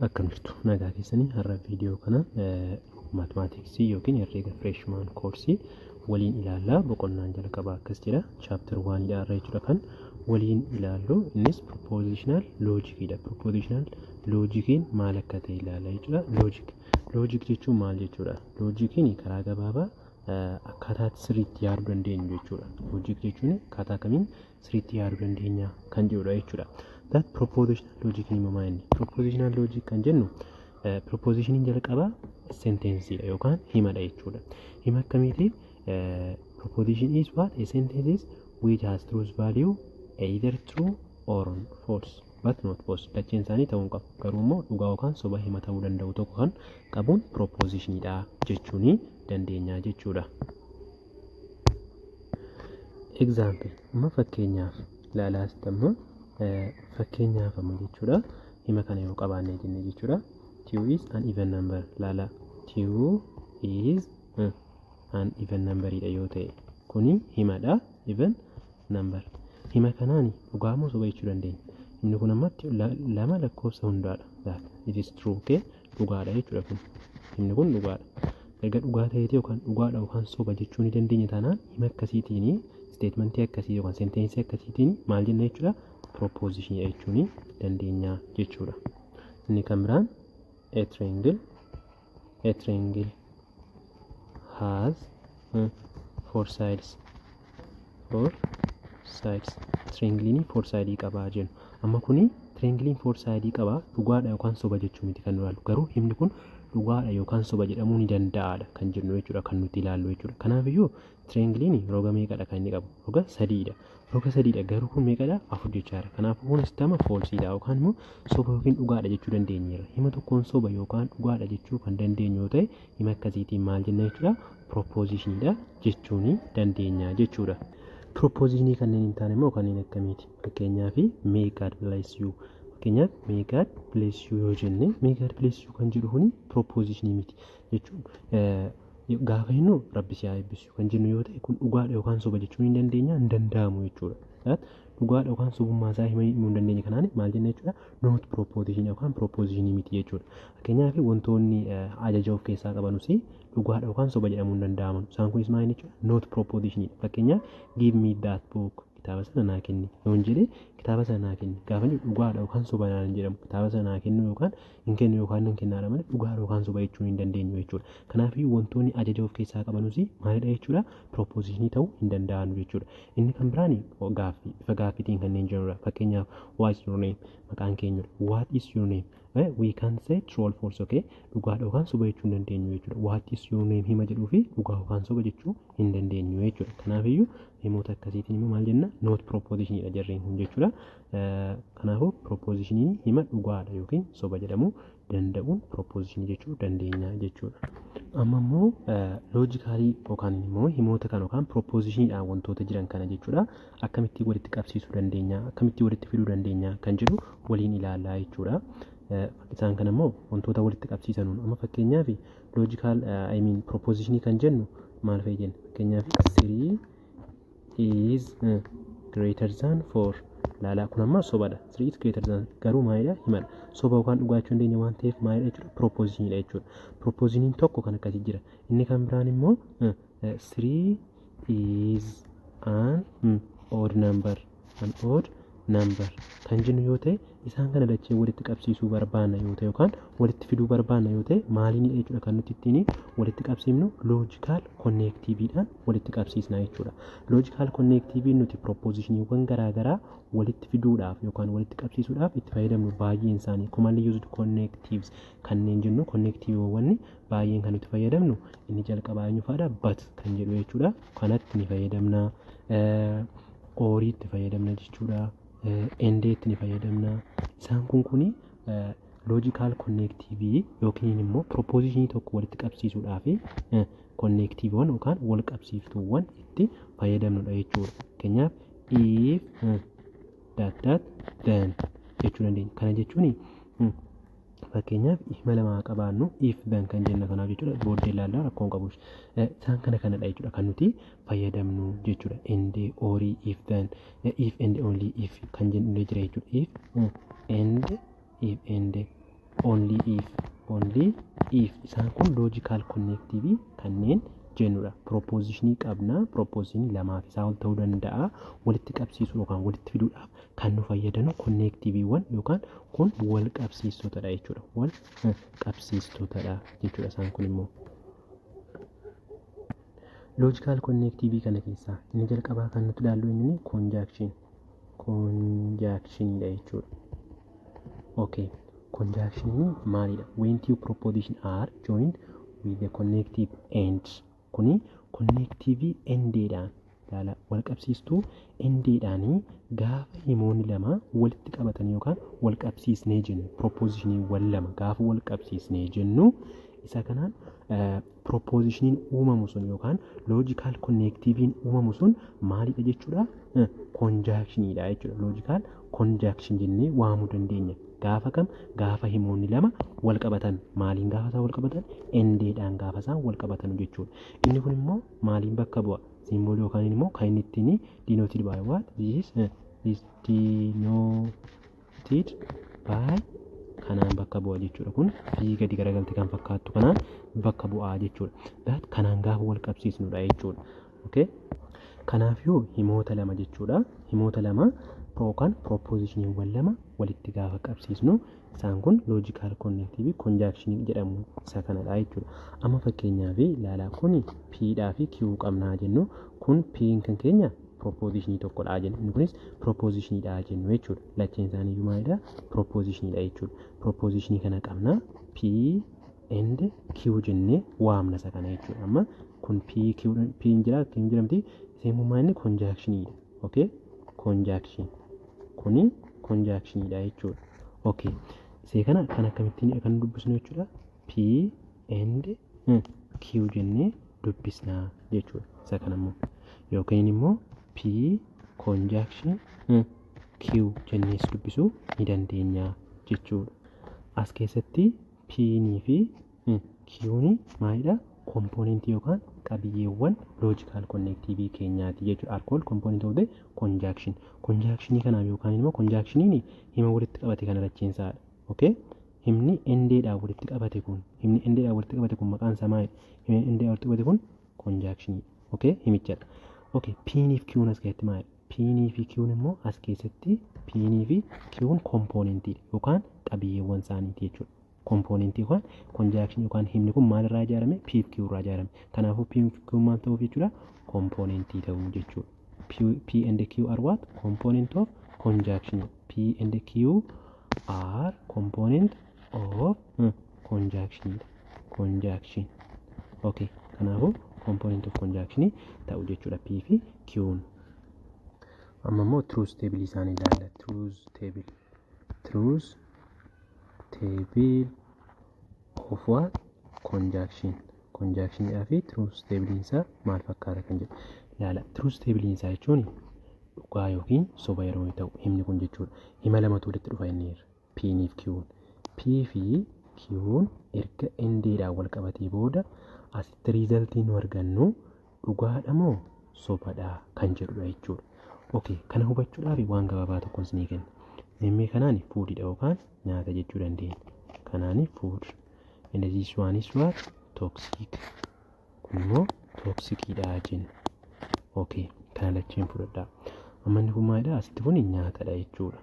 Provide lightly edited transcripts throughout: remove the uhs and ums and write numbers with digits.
Akkam jirtu? Nagaa keessanii? Har'a viidiyoo kana mathematicsii yookiin herreega freshman courseii waliin ilaallaa. Boqonnaan jalqabaa akkas jedha, chapter onedha irra jechuudha. Kan waliin ilaallu innis propositional logiciidha. Propositional logiciin maal akka ta'e ilaalla jechuudha. Logic jechuun maal jechuudha? Logiciin karaa gabaabaa akkaataa sirriitti yaaduu dandeenyu jechuudha. Logic jechuun akkaataa kamiin sirriitti yaaduu dandeenya kan jedhudha jechuudha. That propositional logic immoo maal inni? Propositional logic kan jennu, propositioniin jalqabaa sentenceiidha yookaan himadha jechuudha. Hima akkamiiti? Proposition is what? A sentence is which has truth value either true or false but not both. Lacheen isaanii ta'uu hin qabu. Garuu immoo dhugaa yookaan soba hima ta'uu danda'u tokko kan qabuun propositionidha jechuun dandeenya jechuudha. Example, amma fakkeenyaaf ilaalaa, asitti amma fakkeenyaaf amma jechuudha, hima kana yoo qabaanne jenne jechuudha. Two is an even number. Ilaala, two is an even number dha yoo ta'e, kuni himadha. Even number hima kanaan dhugaa moo soba jechuu dandeenya? Himni kun ammatti lama lakkoofsa hundaadha. That it is true, okay, dhugaadha jechuudha. Kun himni kun dhugaadha. Erga dhugaa ta'eeti yookaan dhugaadha yookaan soba jechuu ni dandeenya taanaan, hima akkasiitiin, statementii akkasii yookaan sentenceii akkasiitiin maal jenna jechuudha? Proposition jechuu ni dandeenya jechuudha. Inni kan biraan a triangle has four sides. Four sides, triangleiin four side qabaa jennu. Amma kuni triangleiin four side qabaa dhugaadha yookaan soba jechuu miti kan nu ilaallu. Garuu himni kun dhugaadha yookaan soba jedhamuu ni danda'aadha kan jennu jechuudha, kan nuti ilaallu jechuudha. Kanaafiyyuu triangleiin roga meeqadha kan inni qabu? Roga sadiidha. Roga sadiidha, garuu kun meeqadha? Afur jechaadha. Kanaafuu kunis tama falseiidha yookaan immoo soba yookiin dhugaadha jechuu dandeenyeerra. Hima tokkoon soba yookaan dhugaadha jechuu kan dandeenyu yoo ta'e, hima akkasiitiin maal jenna jechuudha? Propositioniidha jechuu ni dandeenya jechuudha. Propositionii kanneen hin taane immoo kanneen akkamiiti? Fakkeenyaaf, "May God bless you." Fakkeenyaaf, "May God bless you" yoo jenne, "May God bless you" kan jedhu kuni propositionii miti jechuun, gaafa jennu "Rabbi si haa eebbisu" kan jennu yoo ta'e, kun dhugaadha yookaan soba jechuu hin dandeenya, hin danda'amu jechuudha. Dhugaadha yookaan sobummaa isaa himuu hin dandeenye kanaan maal jenna jechuudha? Not propositionii yookaan propositionii miti jechuudha. Fakkeenyaaf, wantoonni ajaja of keessaa qabanus dhugaadha yookaan soba jedhamuu hin danda'aman. Isaan kunis maal jechuudha? Not propositionii. Fakkeenyaaf, "Give me that book", kitaaba sana naa kenni yoon jedhe, kitaaba sana naa kenni gaafa jedhu dhugaadha yookaan soba naan hin jedhamu. Kitaaba sana naa kennu yookaan hin kennu yookaan hin kennaadha malee dhugaadha yookaan soba jechuu hin dandeenyu jechuudha. Kanaafiyyuu wantoonni ajaja of keessaa qabanus maalidha jechuudha? Propositionii ta'uu hin danda'anu jechuudha. Inni kan biraan gaaffii, bifa gaaffiitiin kanneen jirudha. Fakkeenyaaf, "What is your name?" Maqaan keenyudha. "What is your name?" We can say true or false, okay? Dhugaadha yookaan soba jechuu hin dandeenyu jechuudha. "What is your name" hima jedhuu fi dhugaa yookaan soba jechuu hin dandeenyu jechuudha. Kanaafiyyuu himoota akkasiitiin immoo maal jenna? Not propositionidha jarreen kun jechuudha. Kanaafuu propositioniin hima dhugaadha yookiin soba jedhamuu danda'uun propositionii jechuu dandeenya jechuudha. Amma immoo logicalii yookaan immoo himoota kana yookaan propositioniidhaan wantoota jiran kana jechuudha, akkamittiin walitti qabsiisuu dandeenya, akkamittiin walitti fiduu dandeenya kan jedhu waliin ilaallaa jechuudha. Isaan kana immoo wantoota walitti qabsiisanuun, amma fakkeenyaaf logical, I mean, propositionii kan jennu maal fa'i jenna? Fakkeenyaaf, three is greater than four. Laalaa, kun amma sobadha. Three is greater than garuu maalidha? Himadha. Soba yookaan dhugaachuu dandeenya waan ta'eef maalidha jechuudha? Propositionidha jechuudha. Propositioniin tokko kan akkasii jira. Inni kan biraan immoo three is an odd number. An odd number kan jennu yoo ta'e, isaan kana lachee walitti qabsiisuu barbaanna yoo ta'e yookaan walitti fiduu barbaanna yoo ta'e, maaliinidha jechuudha kan nuti ittiin walitti qabsiifnu? Logical connectiveiidhaan walitti qabsiisna jechuudha. Logical connectiveiin nuti propositioniiwwan garaagaraa walitti fiduudhaaf yookaan walitti qabsiisuudhaaf itti fayyadamnu baay'een isaanii, commonly used connectives kanneen jennu, connectiveiiwwan baay'een kan nuti fayyadamnu, inni jalqabaa eenyu fa'aadha? But kan jedhu jechuudha. Kanatti ni fayyadamna. Oriitti fayyadamna jechuudha. Andeetti ni fayyadamna. Isaan kuni logical connectiveii yookiin immoo propositionii tokko walitti qabsiisuudhaaf connectiveiiwwan yookaan wal qabsiiftuuwwan itti fayyadamnudha jechuudha. Fakkeenyaaf, if dot dot then jechuu dandeenya. Kana jechuun fakkeenyaaf hima lamaa qabaannu, if then kan jenna kanaaf jechuudha, booddee ilaallaa, rakkoon qabu. Isaan kana kanadha jechuudha kan nuti fayyadamnu jechuudha. And, orii, if then, if and only if kan jennu jira jechuudha. If and, if and Only if, only if. Isaan kun logical connective kanneen jennudha. Propositionii qabna. Propositionii lamaaf isaa ol ta'uu danda'a. Walitti qabsiisuu yookaan walitti fiduudhaaf kan nu fayyadanu connectiviiwwan yookaan kun wal qabsiistotadha jechuudha. Wal qabsiistotadha jechuudha isaan kun immoo. Logical connective kana keessaa inni jalqabaa kan nuti ilaallu inni conjunction. Conjunctionidha jechuudha. Okay. Conjunction maalidha? When two proposition are joined with the connective and. Kuni connective anddhaan ilaala, wal qabsiistuu anddhaanii gaafa himoonni lama walitti qabatan yookaan wal qabsiisnee jennu, propositioniiwwan lama gaafa wal qabsiisnee jennu, isa kanaan propositioniin uumamu sun yookaan logical connectiviin uumamu sun maalidha jechuudha? Conjunctionidha jechuudha. Logical conjunction jennee waamuu dandeenya. Gaafa kam? Gaafa himoonni lama wal qabatan. Maaliin gaafa isaan wal qabatan? Anddhaan gaafa isaan wal qabatan jechuudha. Inni kun immoo maaliin bakka bu'a? Symbolii yookaan immoo kan inni ittiin denoted by what? This is denoted by kanaan bakka bu'a jechuudha. Kun fi gadi garagalte kan fakkaattu kanaan bakka bu'aa jechuudha. That kanaan gaafa wal qabsiisnudha jechuudha. Okay? Kanaafiyyuu himoota lama jechuudha. Himoota lama yookaan propositioniiwwan lama walitti gaafa qabsiisnu isaan kun logical connective conjunction jedhamu isa kanadha jechuudha. Amma fakkeenyaaf ilaalaa, kun P dhaa fi Q qabnaa jennu. Kun P kan keenya propositionii tokkodha jennu, inni kunis propositioniidha jennu jechuudha. Lacheen isaaniiyyuu maalidha? Propositioniidha jechuudha. Propositionii kana qabna, P and Q jennee waamna isa kana jechuudha. Amma kun P Q P hin jira, Q hin jiramti. Isheen kun maal inni? Conjunctioniidha. Okay, conjunction kuni conjunctioniidha jechuudha. Okay, isee kana kan akkamittiin kan dubbisnu jechuudha? P and Q jennee dubbisnaa jechuudha. Isa kana immoo yookiin immoo P conjunction Q jennees dubbisuu ni dandeenya jechuudha. As keessatti P fi Q'n maalidha? Componentii yookaan qabiyyeewwan logical connective keenyaati jechuudha. Are called component of the conjunction. Conjunctionii kanaaf yookaan immoo conjunctioniin hima walitti qabate kana lacheensaadha. Okay? Himni anddhaan walitti qabate kun, himni anddhaan walitti qabate kun maqaan isaa maalidha? Himni anddhaan walitti qabate kun conjunctionii. Okay? Himichadha. Okay, P'nii fi Q'n as keessatti maalidha? P'nii fi Q'n immoo as keessatti P'nii fi Q'n componentiidha yookaan qabiyyeewwan isaaniiti jechuudha. Componentii yookaan conjunctionii yookaan himni kun maalirraa ijaarame? P fi Q irraa ijaarame. Kanaafuu P fi Q maal ta'uuf jechuudha? Componentii ta'uu jechuudha. P and Q are what? Component of conjunction. P and Q are component of conjunction. Conjunction. Okay. Kanaafuu component of conjunction ta'u jechuudha P fi Q'n. Amma immoo truth table isaanii ilaalla. Truth table. Truth table of what? Conjunction. Conjunctionidhaa fi truth table isaa maal fakkaata kan jedhu ilaala. Truth table isaa jechuun dhugaa yookiin soba yeroo ta'u himni kun jechuudha. Hima lamatu walitti dhufa inni irra. P fi Q'n. P fi Q'n erga anddhaan wal qabatee booda asitti resultii nu argannu dhugaadha moo sobadha kan jedhudha jechuudha. Okay, kana hubachuudhaaf waan gabaabaa tokko isinii kenna. Zimmee kanaan foodidha yookaan nyaata jechuu dandeenya. Kanaan food. And this one is what? Toxic. Kun immoo toxiciidha jenna. Okay, kana lacheen fudhadhaa. Amma inni kun maalidha? Asitti kun nyaatadha jechuudha.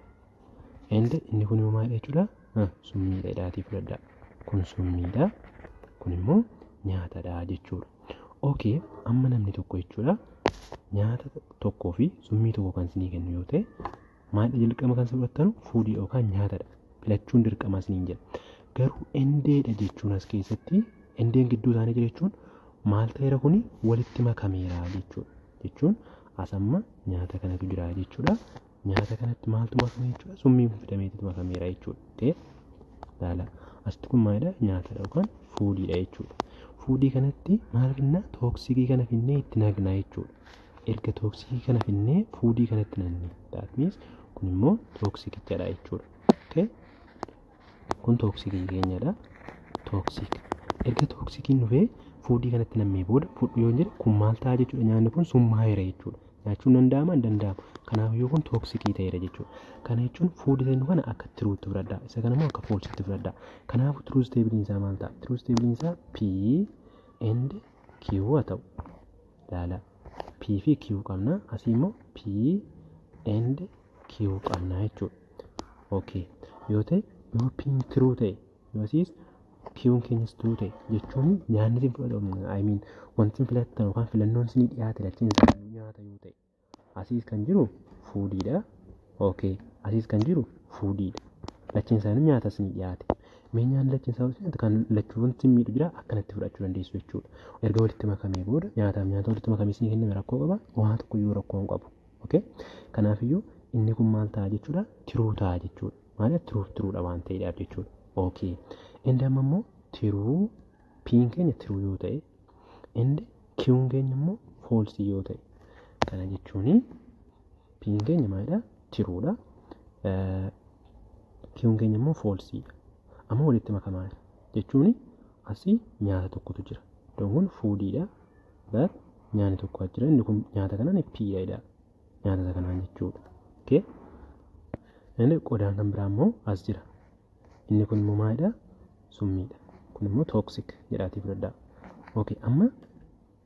And inni kun immoo maalidha jechuudha? Summiidha jedhaatii fudhadhaa. Kun summiidha. Kun immoo nyaatadha jechuudha. Okay, amma namni tokko jechuudha nyaata tokkoo fi summii tokko kan isinii kennu yoo ta'e, maalidha jalqaba kan fudhattanu? Foodii yookaan nyaatadha. Filachuun dirqama isiniin jedha. Garuu anddha jechuun as keessatti anddn gidduu isaanii jira jechuun maal ta'eera? Kuni walitti makameera jechuudha. Jechuun as amma nyaata kanatu jira jechuudha. Nyaata kanatti maaltu makame jechuudha? Summiin kun fidameetu makameera jechuudha. Ta'e ilaala. Asitti kun maalidha? Nyaatadha yookaan foodiidha jechuudha. Foodii kanatti maal finna? Toxicii kana finnee itti naqna jechuudha. Erga toxicii kana finnee foodii kanatti naqne. That means kun immoo toxicichadha jechuudha. Okay? Kun toxicii keenyadha. Toxic. Erga toxiciin dhufee foodii kanatti nammee booda fudhu yoo jedhe, kun maal ta'a jechuudha? Nyaanni kun summaa'eera jechuudha. Nyaachuun danda'ama? Hin danda'amu. Kanaaf kun toxicii ta'eera jechuudha. Kana jechuun food jennu kana akka truetti fudhadhaa. Isa kana immoo akka falseitti fudhadhaa. Kanaafuu truth tableiin isaa maal ta'a? Truth tableiin isaa P and Q haa ta'u. Ilaala. P fi Q qabna. Asii immoo P and Q qabna jechuudha. Okay. Yoo ta'e, yoo P true ta'e, yoo asiis Q'n keenyas true ta'e jechuun nyaanni isin fudhatamu, I mean, wanti isin filattan yookaan filannoon isinii dhiyaate lacheen isaanii nyaata yoo ta'e, asiis kan jiru foodiidha. Okay. Asiis kan jiru foodiidha. Lacheen isaanii nyaata isinii dhiyaate. Mee nyaanni lacheen isaa kan lachuu wanti isin miidhu jira, akkanatti fudhachuu dandeessu jechuudha. Erga walitti makamee booda nyaataaf nyaata walitti makamee isinii kenname rakkoo qaba? Waan tokko iyyuu rakkoo hin qabu. Okay. Kanaafiyyuu inni kun maal ta'a jechuudha? True ta'a jechuudha. Maaliif? True truedha waan ta'eedhaaf jechuudha. Okay. Inni amma immoo true, P'n keenya true yoo ta'e and Q'n keenya immoo false yoo ta'e, kana jechuun P'n keenya maalidha? Truedha. Q'n keenya immoo falsedha. Amma walitti makamaa jechuun asii nyaata tokkotu jira. Iddoon kun foodiidha. But nyaanni tokko jira. Inni kun nyaata kanaan P'dha jedha. Nyaata isa kanaan jechuudha. Okay. Inni qodaan kan biraa immoo as jira. Inni kun immoo maalidha? Summiidha. Kun immoo toxic jedhaatii fudhadhaa. Okay, amma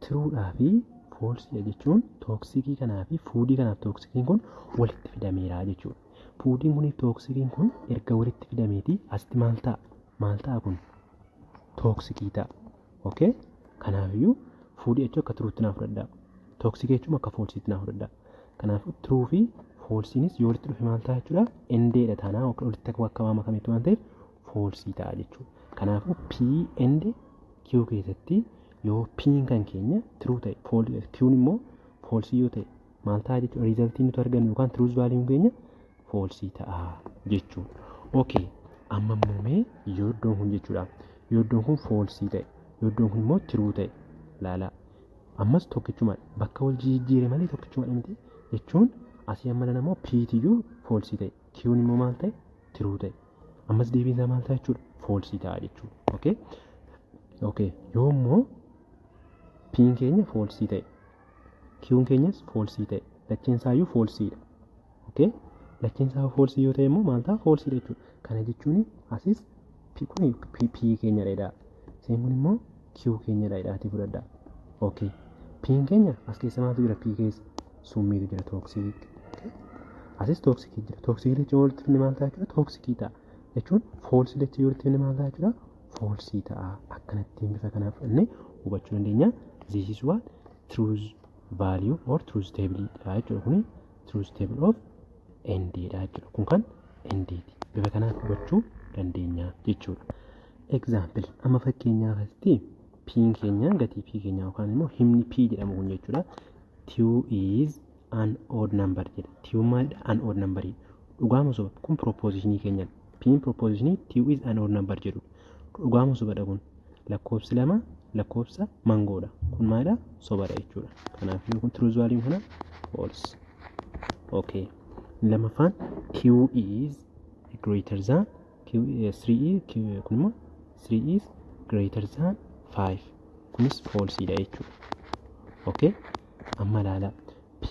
truedhaa fi falsedha jechuun toxicii kanaa fi foodii kanaaf toxiciin kun walitti fidameera jechuudha. Foodiin kunii fi toxiciin kun erga walitti fidameeti asitti maal ta'a? Maal ta'a kun? Toxicii ta'a. Okay? Kanaafiyyuu foodii jechuun akka truetti naa fudhadhaa. Toxicii jechuun akka falseitti naa fudhadhaa. Kanaafuu true fi falseiinis yoo walitti dhufe maal ta'a jechuudha? Anddha taanaa walitti akka waan makameetti waan ta'eef false ta'a jechuudha. Kanaafuu P and Q keessatti yoo P'n kan keenya true ta'e, Q'n immoo false yoo ta'e maal ta'a jechuudha? Resultiin nuti argannu yookaan truth valueun keenya false ta'a jechuudha. Okay, amma immoo mee yoo iddoon kun jechuudha. Yoo iddoon kun false ta'e, yoo iddoon kun immoo true ta'e, ilaalaa. Ammas tokkichumadha. Bakka wal jijjiire malee tokkichumadha miti jechuun asii amma immoo P'tiyyuu false ta'e. Q'n immoo maal ta'e? True ta'e. Ammas deebiin isaa maal ta'a jechuudha? False ta'a jechuudha. Okay? Okay. Yoo immoo P'n keenya false ta'e, Q'n keenyas false ta'e, lacheen isaayyuu falsedha. Okay? Lacheen isaa false yoo ta'e immoo maal ta'a? Falsedha jechuudha. Kana jechuun asis P kun P keenyadha jedhaa. Isheen kun immoo Q keenyadha jedhaatii fudhadhaa. Okay. P'n keenya as keessa maaltu jira? P keessa summiitu jira, toxic. Asis toxicii jira. Toxicii jechuun walitti fidne maal ta'a jechuudha? Toxicii ta'a. Jechuun false lachee walitti fidne maal ta'a jechuudha? False ta'a. Akkanattiin bifa kanaa fudhannee hubachuu dandeenya. This is what truth value or truth table dha jechuudha. Kuni truth table of and dha jechuudha. Kun kan and ti. Bifa kanaan hubachuu dandeenya jechuudha. Example, amma fakkeenyaaf asitti P'n keenya, gatii P keenya yookaan immoo himni P jedhamu kun jechuudha. Two is an odd number jedha. Two maalidha? An odd number. Dhugaama soba? Kun propositionii keenyadha. P'n propositionii two is an odd number jedhudha. Dhugaama sobadha kun? Lakkoofsi 2 lakkoofsa mangoodha. Kun maalidha? Sobadha jechuudha. Kanaafuu kun truth value kana false. Okay. Lammaffaan Q is greater than Q 3, Q kun immoo 3 is greater than 5, kunis falsedha jechuudha. Okay. Amma ilaala. P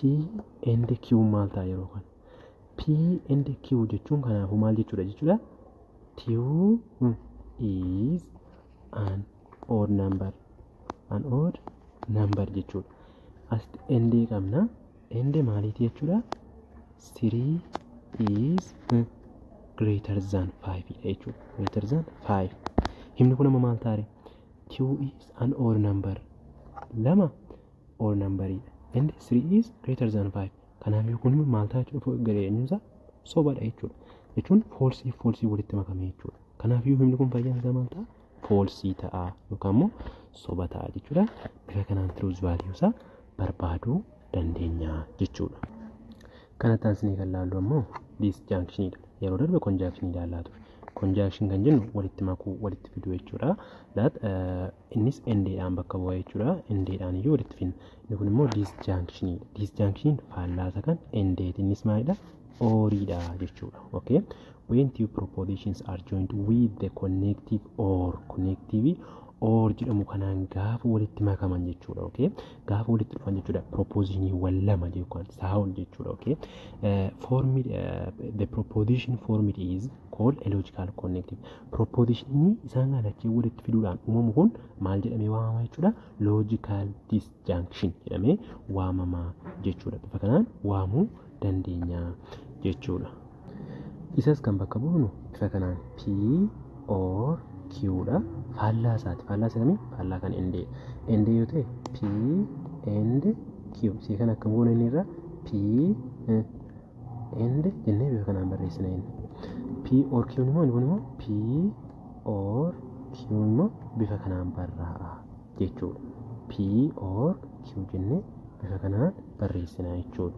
and Q maal ta'a yeroo kana? P and Q jechuun kanaafuu maal jechuudha? Two is an odd number. An odd number jechuudha. Asitti and qabna. And maaliiti jechuudha? 3 is greater than 5 dha jechuudha. Greater than 5. Himni kun amma maal taare? Two is an odd number. 2 odd numberidha. And 3 is greater than 5. Kanaafuu kun maal ta'a jechuudha? Gareenyumsa sobadha jechuudha. Jechuun false false walitti makame jechuudha. Kanaafuu himni kun fayyaan isaa maal ta'a? False ta'a yookaan immoo soba ta'a jechuudha. Bifa kanaan truth value isaa barbaaduu dandeenya jechuudha. Kana taasisnee kan laallu ammoo disjunctionidha. Yeroo darbe conjunction ilaalaa ture. Conjunction kan jennu walitti makuu, walitti fiduu jechuudha. That innis anddhaan bakka bu'a jechuudha. Anddhaan iyyuu walitti fidna. Inni kun immoo disjunctionidha. Disjunction faallaa kan andeeti. Innis maalidha? Oriidha jechuudha. Okay. When two propositions are joined with the connective or, connective Or jedhamu kanaan gaafa walitti makaman jechuudha. Okay? Gaafa walitti dhufan jechuudha. Propositioniiwwan lama yookaan isaa ol jechuudha. Okay? Formed, the proposition formed is called a logical connective. Propositionii isaan kana lachee walitti fiduudhaan uumamu kun maal jedhamee waamama jechuudha? Logical disjunction jedhamee waamama jechuudha. Bifa kanaan waamuu dandeenya jechuudha. Isas kan bakka buufnu bifa kanaan P or Q dha. Faallaa isaati. Faallaa isa kamii? Faallaa kan and. And yoo ta'e P and Q. Isii kana akkam goona inni irraa P and jennee bifa kanaan barreessina inni. P or Q immoo, inni kun immoo P or Q immoo bifa kanaan barraa'a jechuudha. P or Q jennee bifa kanaan barreessina jechuudha.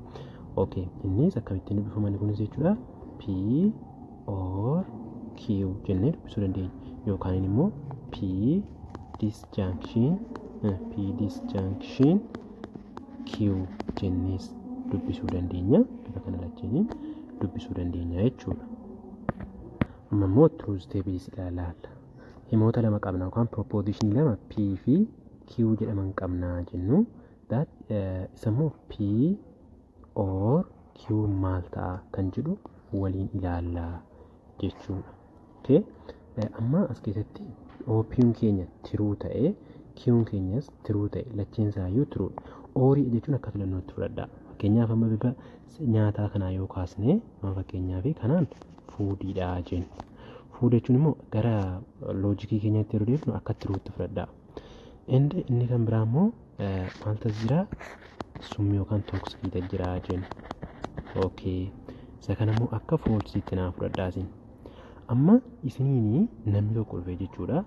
Okay, innis akkamittiin dubbifama inni kunis jechuudha? P or Q jennee dubbisuu dandeenya. Yookaan immoo P disjunction Q jennees dubbisuu dandeenya. Bifa kana lacheeniin dubbisuu dandeenya jechuudha. Amma immoo truth tables ilaalla. Himoota lama qabna yookaan propositionii lama P fi Q jedhaman qabna jennu. That isa immoo P or Q maal ta'a kan jedhu waliin ilaalla jechuudha. Okay? Amma as keessatti P'n keenya true ta'ee, Q'n keenyas true ta'e, lacheen isaayyuu truedha. Orii jechuun akka filannootti fudhadhaa. Fakkeenyaaf, amma bifa nyaataa kanaa yoo kaasne, amma fakkeenyaaf kanaan foodiidha jennu. Food jechuun immoo gara logicii keenyaatti yeroo deebinu akka truetti fudhadhaa. Inni inni kan biraa immoo maaltu as jira? Summii yookaan toxiciitu jira jennu. Okay. Isa kana immoo akka falseitti naa fudhadhaa isin. Amma isiniin namni tokko dhufe jechuudha.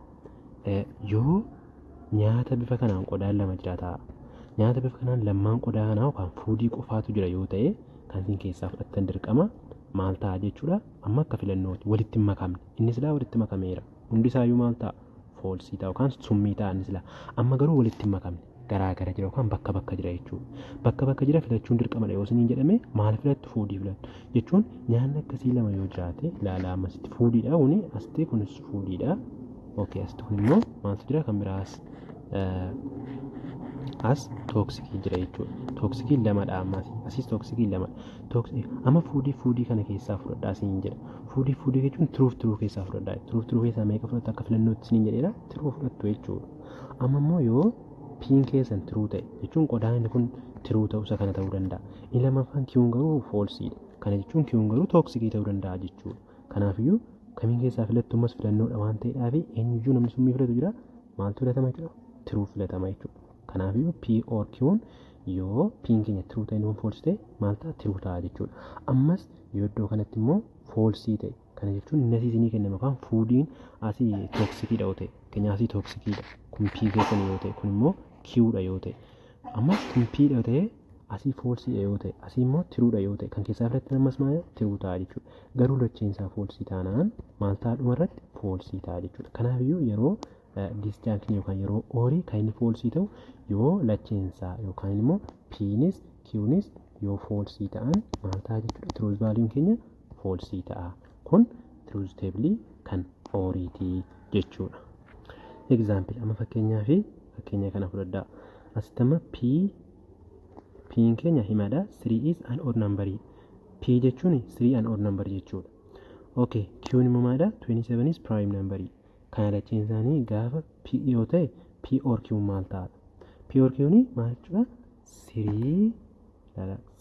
Yoo nyaata bifa kanaan qodaan lama jira ta'a. Nyaata bifa kanaan lammaan qodaa kanaa yookaan foodii qofaatu jira yoo ta'e, kan isin keessaa fudhattan dirqama maal ta'a jechuudha? Amma akka filannooti walitti hin makamne. Inni silaa walitti makameera. Hundi isaayyuu maal ta'a? False ta'a yookaan summii ta'a inni silaa. Amma garuu walitti hin makamne. Garaa gara jira yookaan bakka bakka jira jechuudha. Bakka bakka jira, filachuun dirqamadha yoo isiniin jedhame maal filattu? Foodii filattu. Jechuun nyaanni akkasii lama yoo jiraate, ilaalaa, ammasitti foodiidha kuni, asitti kunis foodiidha. Okay, asitti kun immoo maaltu jira kan biraas? As toxicii jira jechuudha. Toxiciin lamadha ammas. Asis toxiciin lamadha. Toxicii amma foodii kana keessaa fudhadhaa isiniin jedha. Foodii jechuun truef true keessaa fudhadhaa. Truef true keessaa meeqa fudhattu akka filannootti isiniin jedheera? True fudhattu jechuudha. Amma immoo yoo P'n keessan true ta'e, jechuun qodaan inni kun true ta'uu isa kana ta'uu danda'a. Inni lammaffaan Q'n garuu falseiidha. Kana jechuun Q'n garuu toxicii ta'uu danda'a jechuudha. Kanaafiyyuu kamiin keessaa filattu? Ammas filannoodha waan ta'eedhaaf, eenyuyyuu namni summii filatu jira, maaltu filatama jechuudha? True filatama jechuudha. Kanaafiyyuu P or Q'n yoo P'n keenya true ta'e, inni kun false ta'e, maal ta'a? True ta'a jechuudha. Ammas yoo iddoo kanatti immoo false ta'e, kana jechuun inni asii isinii kenname yookaan foodiin asii toxiciidha yoo ta'e, fakkeenyaaf asii toxiciidha, kun P keessan yoo ta'e, kun immoo Qdha yoo ta'e, amma kun Pdha yoo ta'e, asii falseiidha yoo ta'e, asii immoo truedha yoo ta'e, kan keessaa filattan ammas maal? True ta'a jechuudha. Garuu lacheen isaa false taanaan maal ta'a dhumarratti? False ta'a jechuudha. Kanaafiyyuu yeroo disjunction yookaan yeroo orii kan inni false ta'u yoo lacheensaa yookaan immoo P'nis Q'nis yoo false ta'an maal ta'a jechuudha? Truth valueun keenya false ta'a. Kun truth table kan oriitii jechuudha. Example, amma fakkeenyaa fi fakkeenya kana fudhadhaa. Asitti amma P'n keenya himadha. 3 is an odd number. P jechuun 3 an odd number jechuudha. Okay, Q'n immoo maalidha? 27 is prime number. Kana lacheen isaanii gaafa P yoo ta'e, P or Q maal ta'a? P or Q maal jechuudha? 3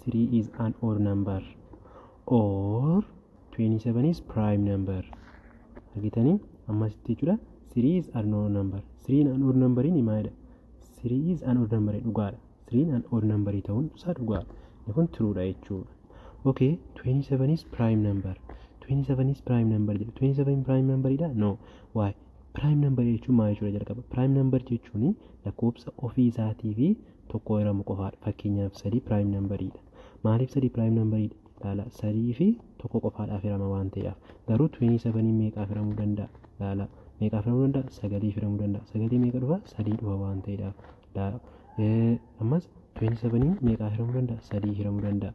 3 is an odd number or 27 is prime number. Argitanii, ammasitti jechuudha. 3 is an odd number. 3 an odd number ni maalidha? 3 is an odd number dhugaadha. 3 an odd number ta'uun isaa dhugaadha. Inni kun truedha jechuudha. Okay, 27 is prime number. 27 is prime number jedha. 27 prime number dha? No. Why? Prime number jechuun maal jechuudha jalqaba? Prime number jechuun lakkoofsa ofii isaatii fi tokko hiramu qofaadha. Fakkeenyaaf, 3 prime number dha. Maaliif 3 prime number dha? Laala, sadii fi tokko qofaadhaaf hirama waan ta'eef. Garuu 27 meeqaaf hiramuu danda'a? Laala, meeqaaf hiramuu danda'a? Sagaliif hiramuu danda'a. Sagalii meeqa dhufa? Sadii dhufa waan ta'eedhaaf. Laala, ammas 27 meeqaaf hiramuu danda'a? Sadii hiramuu danda'a.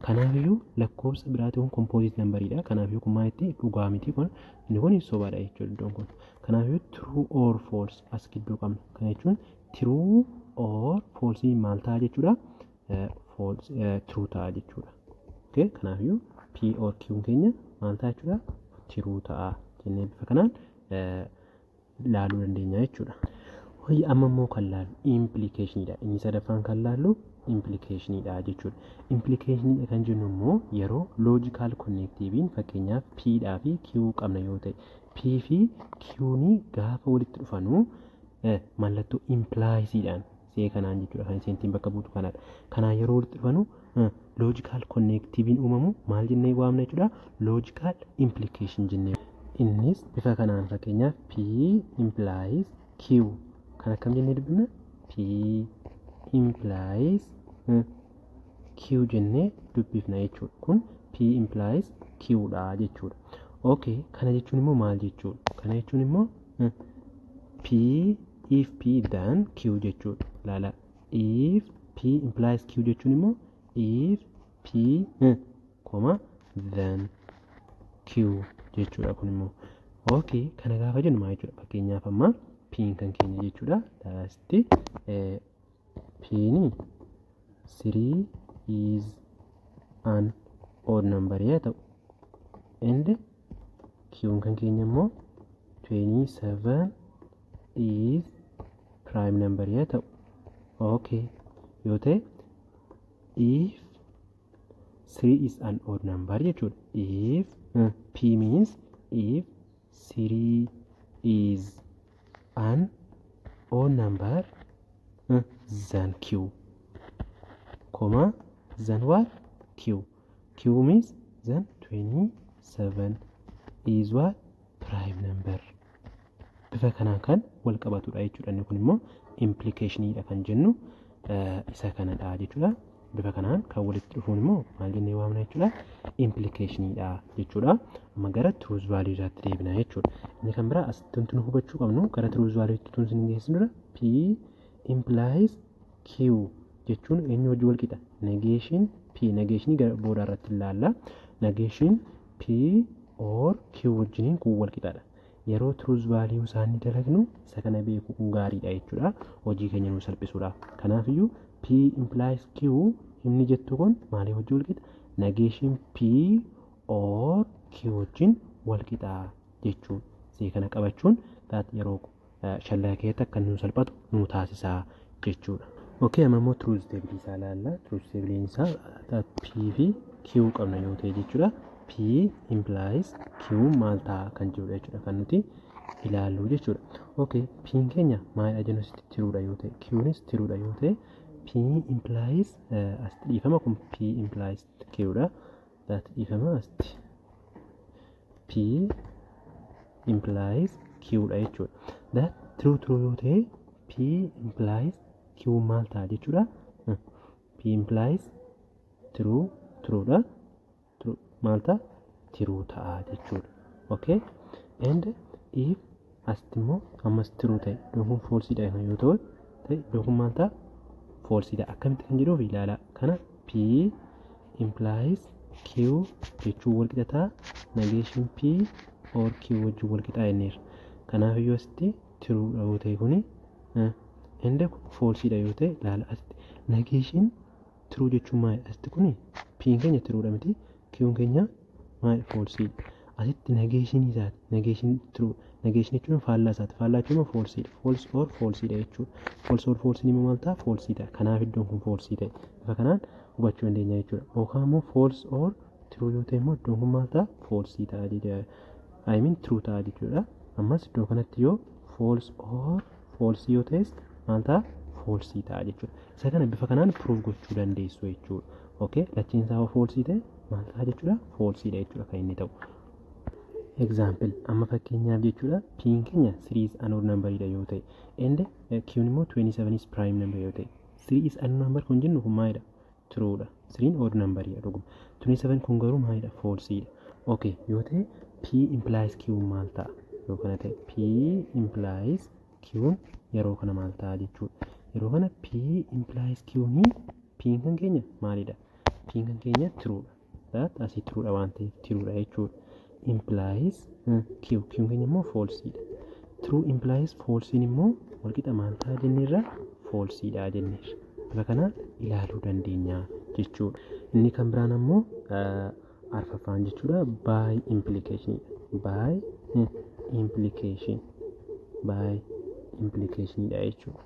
Kanaafiyyuu lakkoofsa biraatiin kun composite numberiidha. Kanaafiyyuu kun maal itti dhugaa miti, kun inni kun sobaadha jechuudha iddoon kun. Kanaafiyyuu true or false as gidduu qabna. Kana jechuun true or false maal ta'a jechuudha? False, true ta'a jechuudha. Okay, kanaafiyyuu P or Q keenya maal ta'a jechuudha? True ta'a jennee bifa kanaan ilaaluu dandeenya jechuudha. Hojii amma immoo kan laallu implicationidha. Inni sadaffaan kan laallu implicationidha jechuudha. Implicationidha kan jennu immoo yeroo logical connectiviin fakkeenyaaf P dhaa fi Q qabna yoo ta'e, P fi Q'n gaafa walitti dhufanuu mallattoo impliesiidhaan see kanaan jechuudha, kan isheen ittiin bakka buutu kanadha. Kanaan yeroo walitti dhufanu logical connectiviin uumamu maal jennee waamna jechuudha? Logical implication jennee. Innis bifa kanaan, fakkeenyaaf P implies Q kan akkam jennee dubbifna? P implies Q jennee dubbifna jechuudha. Kun P implies Q dha jechuudha. Okay, kana jechuun immoo maal jechuudha? Kana jechuun immoo P if P then Q jechuudha. Ilaala. If P implies Q jechuun immoo if P comma then Q jechuudha kun immoo. Okay, kana gaafa jennu maal jechuudha? Fakkeenyaaf amma P kan keenya jechuudha. Asitti P 3 is an odd number yoo ta'u and Q kan keenya immoo 27 is prime number yoo ta'u, okay, yoo ta'e, if 3 is an odd number jechuudha. If P means if 3 is an odd number, then Q comma then what? Q. Q means then 27 is what? Prime number. Bifa kanaan kan wal qabatudha jechuudha. Inni kun immoo implicationidha kan jennu isa kanadha jechuudha. Bifa kanaan kan walitti dhufuun immoo maal jennee waamna jechuudha? Implicationidha jechuudha. Amma gara truth value isaatti deebina jechuudha. Inni kan biraa asitti wanti nu hubachuu qabnu, gara truth value tun isin geessin dura, P implies Q jechuun eenyu wajjin wal qixa? Negation P, negationii gara boodaa irratti ilaalla. Negation P or Q wajjiniin kun wal qixadha. Yeroo truth value isaanii dalagnu isa kana beekuu kun gaariidha jechuudha. Hojii keenya nu salphisuudha. Kanaafiyyuu P implies Q himni jettu kun maalii wajjin wal qixa? Negation P or Q wajjin wal qixa jechuudha. Isee kana qabachuun yeroo shallaa keessatti akka nu salphatu nu taasisaa jechuudha. Okay, amma immoo truth table isaa ilaalla. Truth table isaa P fi Q qabna yoo ta'e jechuudha. P implies Q maal ta'a kan jedhudha jechuudha kan nuti ilaallu jechuudha. Okay, P keenya maalidha jennu asitti? Truedha yoo ta'e, Qnis truedha yoo ta'e, P implies, asitti dhiifama, kun P implies Q dha. That dhiifama, asitti P implies Q dha jechuudha. That true true yoo ta'e, P implies Q maal ta'a jechuudha? P implies true true dha. True maal ta'a? True ta'a jechuudha. Okay? And if asitti immoo ammas true ta'e, iddoon kun false dha yoo ta'u ta'e, iddoon kun maal ta'a? False dha. Akkamitti kan jedhuuf ilaala. Kana P implies Q jechuun wal qixa ta'a. Negation P or Q wajjin wal qixa jenneerra. Kanaaf iyyuu asitti true dha yoo ta'e kuni and false dha yoo ta'e, ilaala, asitti negation true jechuun maali? Asitti kuni P keenya true dha miti, Q keenya maali? False dha. Asitti negation isaati. Negation true. Negation jechuun faallaa isaati. Faallaa jechuun immoo false dha. False or false dha jechuudha. False or false immoo maal ta'a? False ta'a. Kanaaf iddoon kun false ta'e. Bifa kanaan hubachuu dandeenya jechuudha. Yookaan immoo false or true yoo ta'e immoo iddoon kun maal ta'a? False ta'a jechuudha. I mean true ta'a jechuudha. Ammas iddoo kanatti yoo false or false yoo ta'es maal ta'a? False ta'a jechuudha. Isa kana bifa kanaan proof gochuu dandeessu jechuudha. Okay, lachiin isaa yoo false ta'e maal ta'a jechuudha? False dha jechuudha kan inni ta'u. Example, amma fakkeenyaaf jechuudha, P keenya 3 is an odd number dha yoo ta'e and Q immoo 27 is prime number yoo ta'e, 3 is an odd number kun jennu kun maalidha? True dha. 3 odd number dha dhuguma. 27 kun garuu maalidha? False dha. Okay, yoo ta'e P implies Q maal ta'a? Yoo kana ta'e P implies Q yeroo kana maal ta'a jechuudha. Yeroo kana P implies Q ni P kan keenya maalidha? P'n kan keenya truedha. That asii truedha waan ta'eef truedha jechuudha. Implies Q. Q keenya immoo falseidha. True implies falsein immoo walqixa maal ta'a jenneerra? Falseidha jenneerra. Bifa kanaan ilaaluu dandeenya jechuudha. Inni kan biraan ammoo arfaffaan jechuudha, bi-implication. Bi-implication. Bi-implicationidha jechuudha.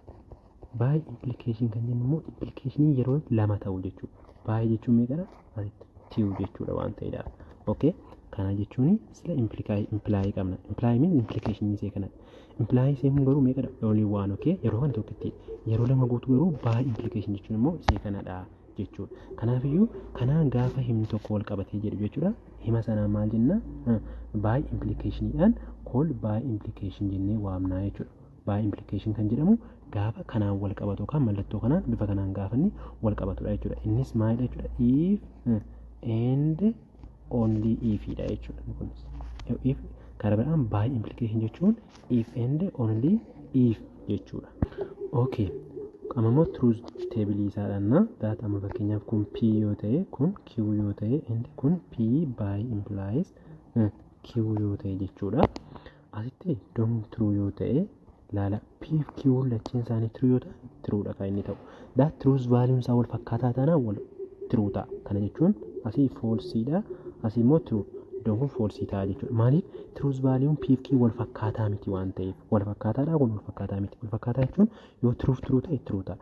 Bi-implication kan jennu immoo implicationii yeroo lama ta'u jechuudha. Bi jechuun meeqadha? Asitti two jechuudha waan ta'eedhaaf. Okay? Kana jechuun sila imply qabna. Imply means implication isee kanadha. Imply isee kun garuu meeqadha? Only one, okay? Yeroo kana tokkitti. Yeroo lama guutuu garuu bi-implication jechuun immoo isee kanadha jechuudha. Kanaafiyyuu kanaan gaafa himni tokko wal qabatee jedhu jechuudha. Hima sanaan maal jenna? Bi-implicationiidhaan call bi-implication jennee waamnaa jechuudha. Bi-implication kan jedhamu gaafa kanaan wal qabatu yookaan mallattoo kanaan bifa kanaan gaafa inni wal qabatudha jechuudha. Innis maalidha jechuudha? If and only if dha jechuudha. Kunis if karaa biraan bi-implication jechuun if and only if jechuudha. Okay. Amma immoo truth table isaadhaan that amma fakkeenyaaf kun P yoo ta'e, kun Q yoo ta'e, and kun P bi-implies Q yoo ta'e jechuudha. Asitti iddoon true yoo ta'e, laala, P fi Q lacheen isaanii true yoo ta'an truedha kan inni ta'u. That truth value isaa wal fakkaataa taanaan wal true ta'a. Kana jechuun asii falseidha, asii immoo true. Iddoon kun false ta'a jechuudha. Maaliif? Truth value P fi Q wal fakkaataa miti waan ta'eef. Wal fakkaataadha, kun wal fakkaataa miti. Wal fakkaataa jechuun yoo true true ta'e true ta'a.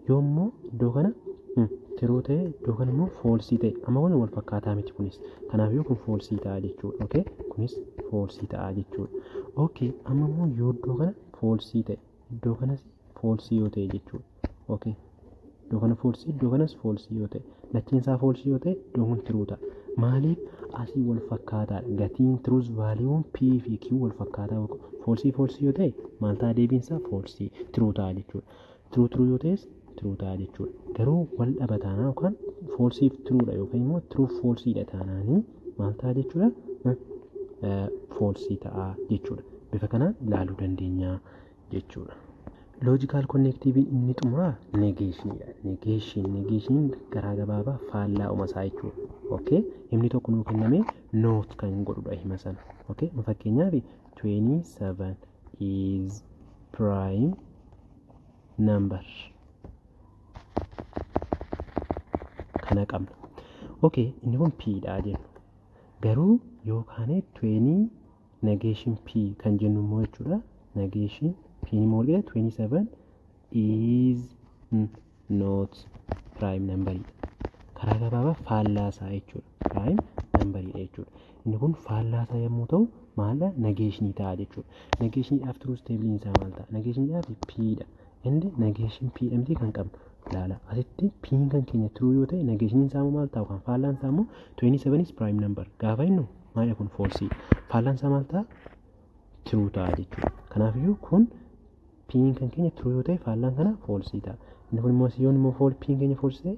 Yoo immoo iddoo kana true ta'e, iddoo kana immoo false ta'e, amma kun wal fakkaataa miti kunis. Kanaafiyyuu kun false ta'a jechuudha. Okay? Kunis false ta'a jechuudha. Okay, amma immoo yoo iddoo kana false ta'e, iddoo kanas false yoo ta'e jechuudha. Okay. Iddoo kana false, iddoo kanas false yoo ta'e, lacheen isaa false yoo ta'e, iddoon kun true ta'a. Maaliif? Asii wal fakkaataadha. Gatiin truth valueun P fi Q wal fakkaataa, false false yoo ta'e maal ta'a deebiin isaa? False, true ta'a jechuudha. True true yoo ta'es true ta'a jechuudha. Garuu wal dhaba taanaa yookaan falseiif truedha yookaan immoo true falseidha taanaanii maal ta'a jechuudha? False ta'a jechuudha. Bifa kanaan ilaaluu dandeenya jechuudha. Logical connectiveiin inni xumuraa negationiidha. Negation, negationiin karaa gabaabaa faallaa isaa jechuudha. Okay? Himni tokko nuu kenname not kan godhudha hima sana. Okay? Fakkeenyaaf, 27 is prime number kana qabna. Okay, inni kun P dha jennu. Garuu yookaan 20 negation P kan jennu immoo jechuudha. Negation P immoo walqixa 27 is not prime number dha. Karaa gabaabaa faallaa isaa jechuudha. Prime number dha jechuudha. Inni kun faallaa isaa yommuu ta'u maal negationii ta'a jechuudha. Negationiidhaaf truth tableiin isaa maal ta'a? Negationiidhaaf P dha. Inni negation P dha miti kan qabnu. Ilaala, asitti P kan keenya true yoo ta'e, negationiin isaa immoo maal ta'a? Kan faallaan isaa immoo 27 is prime number gaafa jennu maalidha? Kun false. Faallaan isaa maal ta'a? True ta'a jechuudha. Kanaafiyyuu kun P kan keenya true yoo ta'e, faallaan kana false ta'a. Inni kun immoo yoon immoo P keenya false ta'e,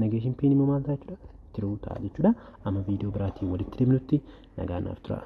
negation P immoo maal ta'a jechuudha? True ta'a jechuudha. Amma viidiyoo biraatiin walitti deemnutti nagaan naaf tura.